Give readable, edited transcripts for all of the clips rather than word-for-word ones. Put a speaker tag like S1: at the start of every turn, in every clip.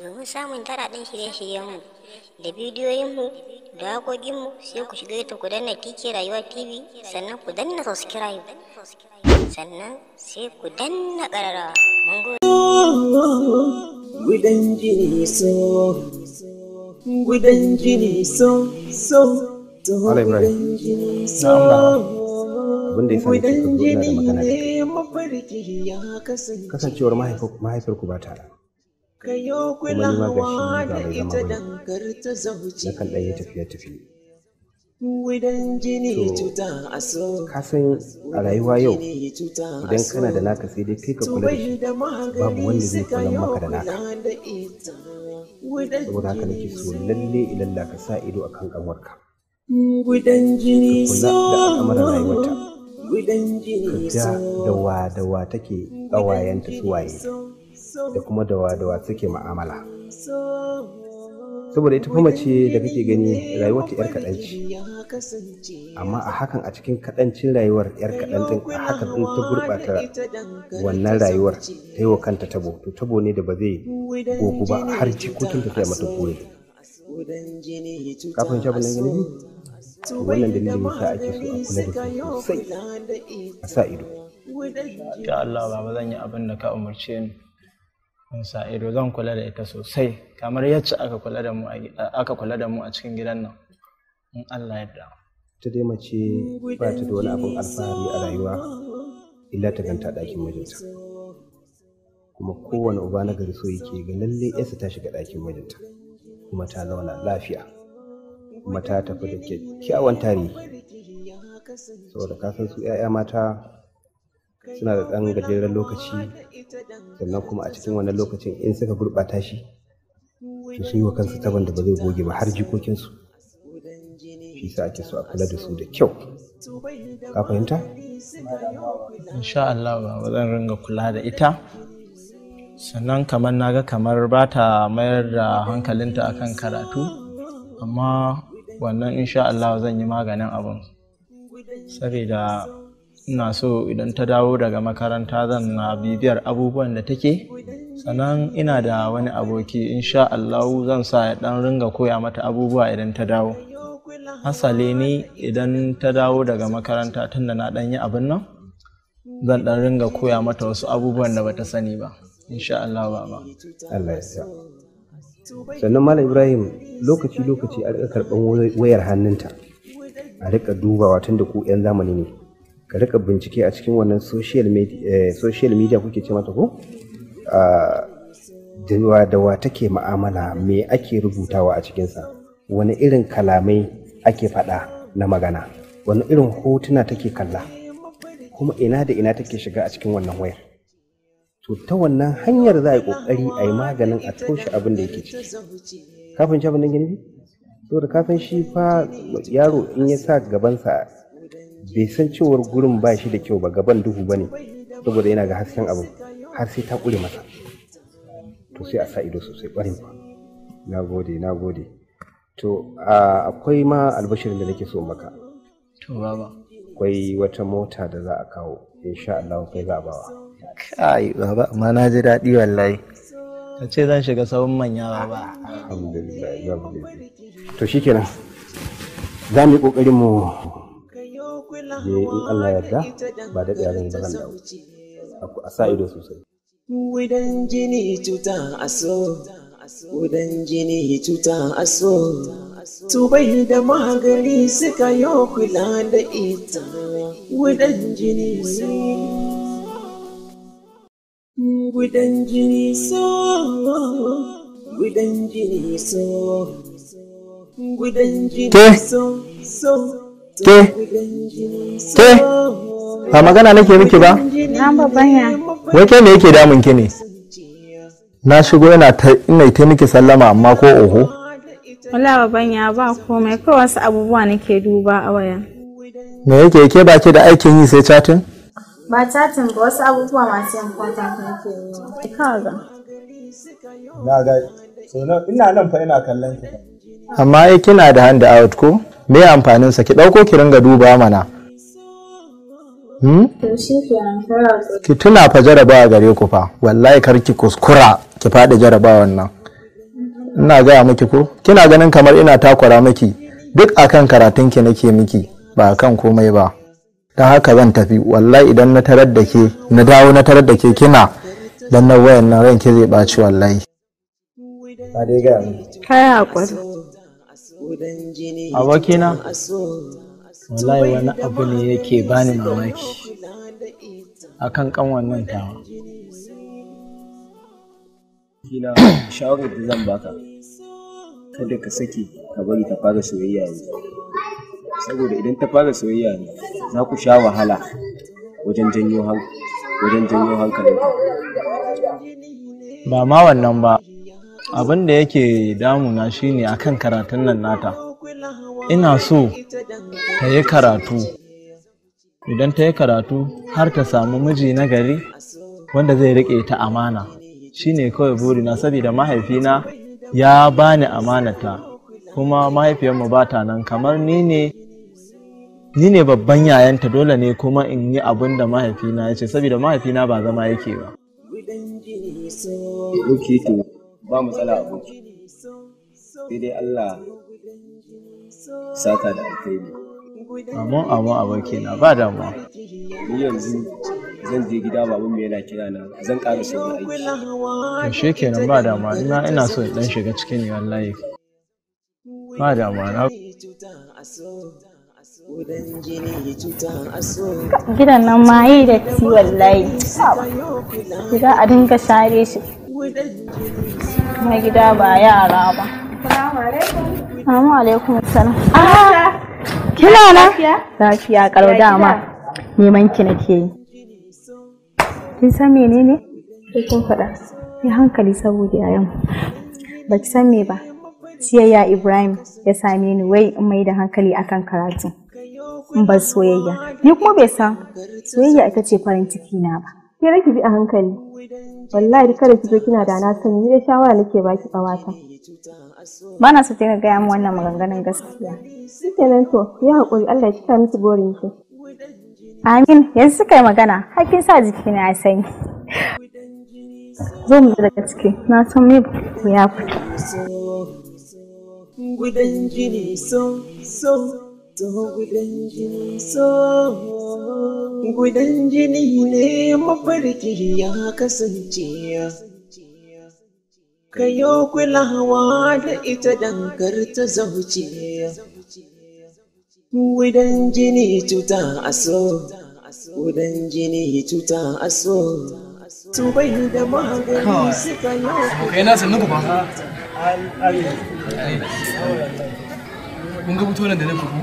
S1: Domin samun daɗaɗɗen shirye-shiryenmu da bidiyoyinmu da waƙoƙinmu, sai ku shiga YouTube ku danna TK Rayuwa TV, sannan ku danna subscribe, sannan sai ku danna ƙararrawa. Mun gode.
S2: Gudan jini so, gudan jini so, so, so.
S3: Malam Ibrahim.
S2: Gudan jini so.
S3: Abin da ya sa nake
S2: Gudan
S3: so ina da
S2: jini
S3: magana da kai.
S2: ne mafarki ya kasance.
S3: Kasancewar mahaifiyarku ba ta nan,
S2: Kayo
S3: kuma ni ma gashi
S2: kulawa
S3: ba
S2: da
S3: mai zama
S2: ita
S3: bane.
S2: dan kar ta zauce.
S3: Nakan ɗan yi tafiye-tafiye.
S2: Gudan jini
S3: To,
S2: cuta a so.
S3: ka san a rayuwa yau
S2: Jini cuta a
S3: idan kana da
S2: so.
S3: naka sai dai kai ka kula da
S2: Tubai
S3: shi,
S2: da
S3: babu
S2: magani
S3: wanda zai
S2: suka
S3: kula
S2: yo
S3: maka da naka.
S2: kula da ita. Gudan
S3: Saboda haka nake
S2: jini
S3: so
S2: so.
S3: lalle ilalla ka sa ido akan ƙanwarka.
S2: Gudan
S3: Ka
S2: jini
S3: kula
S2: so.
S3: da al'amuran rayuwarta.
S2: Gudan
S3: Ka
S2: jini
S3: ga
S2: so.
S3: da wa da wa take
S2: Gudan
S3: ƙawayenta su
S2: jini
S3: waye,
S2: so. So.
S3: da kuma da wa da wa suke mu'amala.
S2: So.
S3: Saboda ita fa
S2: Gudan
S3: mace da kake
S2: jini
S3: gani
S2: ne
S3: rayuwarta 'yar kaɗan ce.
S2: mafarki ya kasance.
S3: Amma a hakan a cikin kaɗancin rayuwar 'yar kaɗan
S2: Kayo
S3: ɗin, a hakan in ta
S2: kulawa da
S3: gurɓata
S2: ita dan kar
S3: wannan
S2: ta
S3: rayuwar
S2: zauce.
S3: ta yi wa kanta tabo, to tabo ne da ba zai
S2: Gudan
S3: gogu ba
S2: jini
S3: har
S2: cuta
S3: jikokinta
S2: a
S3: sai mata
S2: so.
S3: goyi.
S2: Gudan jini
S3: Ka
S2: cuta
S3: fahimci
S2: a
S3: abin da nake
S2: so.
S3: nufi? To wannan
S2: Tubai da
S3: dalilin yasa ake so a
S2: magani
S3: kula da
S2: suka
S3: su
S2: yo
S3: sosai,
S2: kula da
S3: a
S2: ita.
S3: sa ido.
S2: Gudan
S4: Insha Allah baba, zan yi abin da ka umarce ni. In sa ido, zan kula da ita sosai kamar yacce aka kula da mu aka kula da mu a cikin gidan nan. In Allah yarda.
S3: Ita dai mace ba ta da wani abin alfahari a rayuwa illa ta ganta a ɗakin mijinta. Kuma kowane uba na gari so yake ga lalle 'yarsa ta shiga ɗakin mijinta kuma ta zauna lafiya kuma ta tafi da kyakkyawan tarihi. Saboda ka san su 'ya'ya mata suna da ɗan gajeren lokaci, sannan kuma a cikin wannan lokacin in suka gurɓata shi to sun yi wa kansu taban da ba zai goge ba har jikokinsu. Shi sa ake so a kula da su da kyau. Ka fahimta?
S4: Insha Allah baba, zan ringa kula da ita. Sannan kamar naga kamar ba ta mayar da hankalinta akan karatu, amma wannan insha Allah zan yi maganin abin. Saboda ina so idan ta dawo daga makaranta zan na bibiyar abubuwan da take. Sannan ina da wani aboki, insha Allah zan sa ya dan ringa koya mata abubuwa idan ta dawo. Hasali ni idan ta dawo daga makaranta, tunda na dan yi abin nan, zan dan ringa koya mata wasu abubuwan da bata sani ba. Insha Allah baba.
S3: Allah ya sa. Sannan Malam Ibrahim, lokaci-lokaci a riƙa karɓan wayar hannunta, a riƙa dubawa tun da ku 'yan zamani ne. Ka riƙa bincike a cikin wannan social media, social media kuke ce mata ko? Ah, da wa da wa take ma'amala, me ake rubutawa a cikinsa, wani irin kalamai ake faɗa na magana, wani irin hotuna take kalla, kuma ina da ina take shiga a cikin wannan wayar. To ta wannan hanyar za a yi ƙoƙari a yi maganin a toshe abin da yake ciki. Ka fahimci abin da nake nufi? Saboda ka san shi fa yaro in ya sa gabansa bai san cewar gurin ba shi da kyau ba, gaban duhu ba ne, saboda yana ga hasken abin har sai ta ƙure masa. To sai a sa ido sosai ƙwarai kuwa. Na gode, na gode. To akwai ma albashirin da nake so in maka.
S4: To baba.
S3: Akwai wata mota da za a kawo insha Allah kai za a bawa.
S4: Kai baba, amma na ji daɗi wallahi. Ka ce zan shiga sahun manya baba.
S3: Alhamdulillah, babu laifi. To shikenan. Za mu yi ƙoƙarin mu je in Allah ya yarda ba daɗewa zan yi ba zan dawo. A sa ido sosai.
S2: Gudan jini cuta a so. Gudan jini cuta a so. Tubai da magani suka yo kula da ita. Gudan jini so. Gudan jini so. Gudan jini so. Gudan jini
S4: Ke?
S2: so. So.
S4: Ke?
S2: Gudan jini so.
S4: Ke? Ba magana nake miki ba?
S5: Na babban ya.
S4: Wai ke me yake damun ki ne? Na shigo ina ta ina ta miki sallama amma ko oho.
S5: Wala babban ya, ba komai, kawai wasu abubuwa nake duba a waya.
S4: Me yake ke ba ki da aikin yi sai chatting?
S5: Ba chatin ba, wasu abubuwa masu important nake yi. Kaga.
S4: Na ga ina nan fa ina kallon ki. Amma ai kina da hand out ko? Me amfanin sa ki dauko ki ringa duba mana? Hmm?
S5: To shi kenan, kawai.
S4: Ki tuna fa jarabawa gare ku fa. Wallahi kar ki kuskura ki faɗi jarabawan nan. Ina gaya miki ko kina ganin kamar ina takura miki, duk akan karatunki nake miki, ba akan komai ba. Don haka zan tafi wallahi. Idan na tarar da ke, na dawo na tarar da ke kina dan na wayan nan, ranki zai ɓaci wallahi. Na dai gaya miki.
S5: Kai haƙuri.
S4: Abokina, wallahi wani abu ne yake bani mamaki akan kanwan nan tawa.
S3: Kina shawarar da zan baka, kada ka sake ka bari ta fara soyayya yanzu, saboda idan ta fara soyayya yanzu za ku sha wahala wajen janyo hankalinka.
S4: Ba ma wannan ba, abin da yake damuna shine akan karatun nan nata. Ina so ta yi karatu, idan ta yi karatu har ta samu miji na gari wanda zai riƙe ta amana, shine kawai burina, saboda mahaifina ya bani amanata, kuma mahaifiyarmu ba ta nan. Kamar ni ne babban yayanta, dole ne kuma in yi abin da mahaifina ya ce, saboda mahaifina ba zama yake ba.
S3: Ok, to ba matsala aboki, sai dai Allah saka da alkhairi.
S4: Amin amin abokina, ba damuwa.
S3: Ni yanzu zan je gida, babanmu yana kira na, zan ƙara sauran aiki.
S4: To shikenan, ba damuwa. Ina so in dan shiga ciki ne wallahi. Ba damuwa na.
S5: Gidan nan ma yi datti wallahi. Gida a dinga share shi. Kuma gida ba yara ba. Assalamu alaikum salam. Ah, kina na?
S6: Lafiya kalau dama. Neman ki nake yi. Kin san menene? Sai kin faɗa. Yi hankali saboda yayan. Ba ki san me ba. Ciyayya Ibrahim ya same ni wai in mai da hankali akan karatu. In bar soyayya. Ni kuma bai san soyayya ita ce farin ciki na ba.
S7: Ke ki bi a hankali. Wallahi kada ki zo kina da na sani, ni dai shawara nake baki, ƙawata.
S5: Ba na so ki gaya min wannan maganganun gaskiya.
S7: Shikenan, to yi haƙuri, Allah ya cika miki burin ki.
S5: Amin, yanzu suka yi magana, har kin sa jikina ya sanyi. Zo mu daga ciki, na san me ya fito.
S2: Gudan jini so so to, gudan jini so, gudan jini ne mafarki ya kasance, kayo kulawa da ita dankar ta zauce. Gudan jini cuta a so, gudan jini cuta a so, tubai da magani suka yi.
S8: Kai na sannu ba. Kun ga fito nan da na kuku.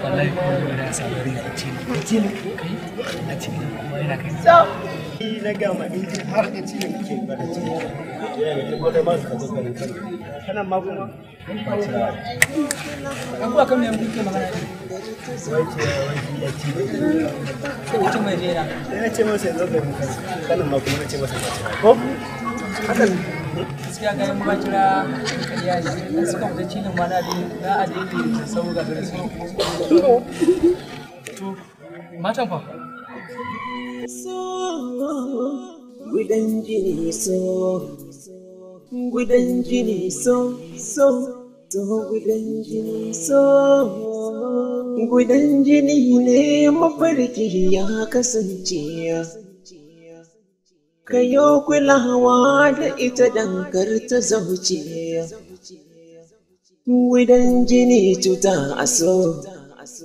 S8: Wallahi kuma da samu rin ce ne. Ce ne kai a ce ne kuma yana kai.
S9: Na ga ma in har ka ci da kake ba da ci. Yana da tabbatar ma ka zo garin Kano. Kana ma kuma
S8: Abuwa kan me kuke magana ne?
S9: Wai ce wai ya ci.
S8: Sai mutum mai jera.
S9: Sai na ce masa yanzu garin Kano. Kano ma kuma na ce masa ba ci. Ko? Haka ne.
S8: Gaskiya kayan ba kira kariya ne. Dan suka fita cilin ma na na adini da sau ga gare su. To matan fa.
S2: Gudan jini so, gudan jini so so to, gudan jini so, gudan jini ne mafarki ya kasance, kayo kulawa da ita dankar ta zauce. Gudan jini cuta a so,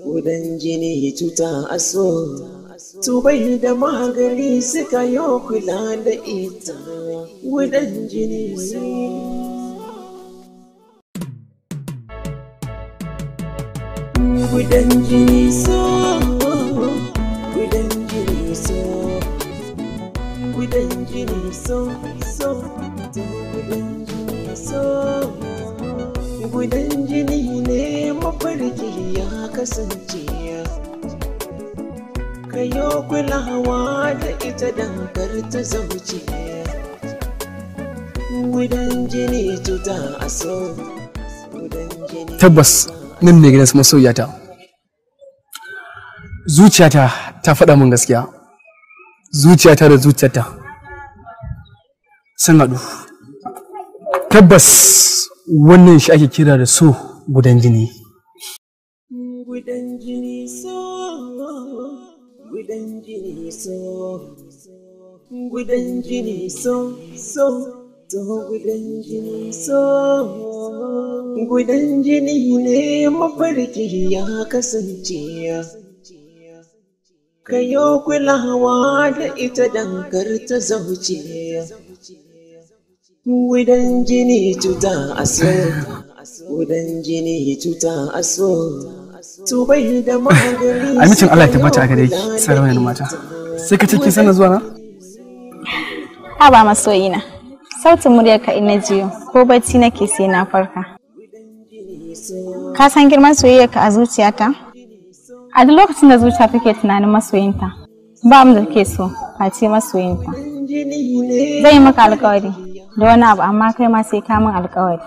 S2: gudan jini cuta a so, tubai da magani suka yi kula da ita, gudan jini. Gudan jini so, gudan jini so, gudan jini so so to, gudan jini so, gudan jini ne mafarki ya kasance, kayo kulawa da ita dankar ta zauce. Gudan jini cuta a so, gudan jini.
S8: Tabbas nan ne gidan su masoyiyata. Zuciyata ta faɗa min gaskiya. Zuciyata da zuciyarta sun haɗu. Tabbas wannan shi ake kira da so gudan jini.
S2: Gudan jini so, gudan jini so, gudan jini so, so, to gudan jini so. Gudan jini ne mafarki ya kasance. Kayo kulawa da ita dankar ta zauce. Gudan jini cuta aso, gudan jini cuta aso. Tubai da magani.
S8: Amincin Allah ya tabbata a gare ki, sarauniyar mata. Sai ka ce kin sanar zuwa na?
S6: Haba masoyina, sautin muryarka in na jiyo ko bacci nake sai na farka. Ka san girman soyayyarka a zuciyata? A duk lokacin da zuciya take tunanin masoyinta, ba mu da take so face masoyinta. Zan yi maka alkawari da wani abu amma kai ma sai ka min alkawari.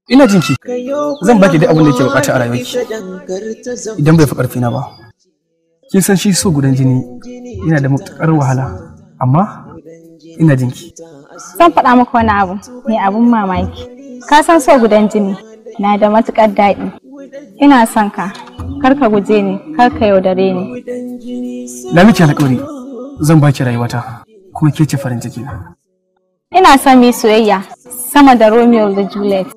S8: Ina jinki. Zan baki duk abin da yake bukata a rayuwarki. Idan bai fi karfi na ba. Kin san shi so gudan jini yana da matuƙar wahala, amma ina jinki.
S6: Zan faɗa maka wani abu mai abun mamaki. Ka san so gudan jini na da matuƙar daɗi. Ina son ka, kar ka guje ni, kar ka yaudare ni.
S8: Na miki alƙawari zan baki rayuwata kuma ke ce farin ciki na.
S6: Ina son mu yi soyayya sama da Romeo da Juliet.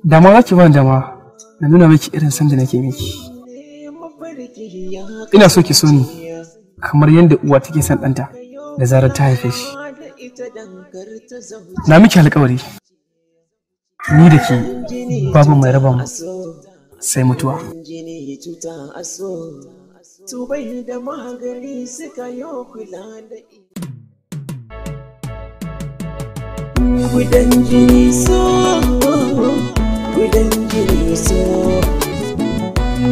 S8: Dama za ki bani dama na nuna miki irin san da nake miki. Ina so ki so ni kamar yadda uwa take son ɗanta da zarar ta haife shi. Na miki alƙawari ni da ke babu mai raba mu sai mutuwa.
S2: Jini cuta aso, tubai da magani suka yo kula da gudan jini so, gudan jini so,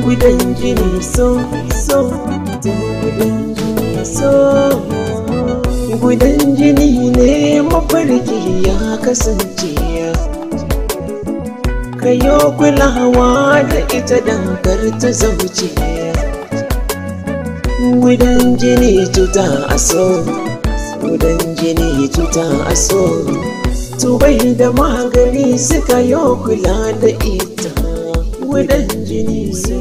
S2: gudan jini so, so, to gudan jini so. Gudan jini ne mafarki ya kasance. Kayo kulawa da ita dankar ta zauce. Gudan jini cuta aso, gudan jini cuta aso. Tubai da magani suka yo kula da ita. Gudan jini so.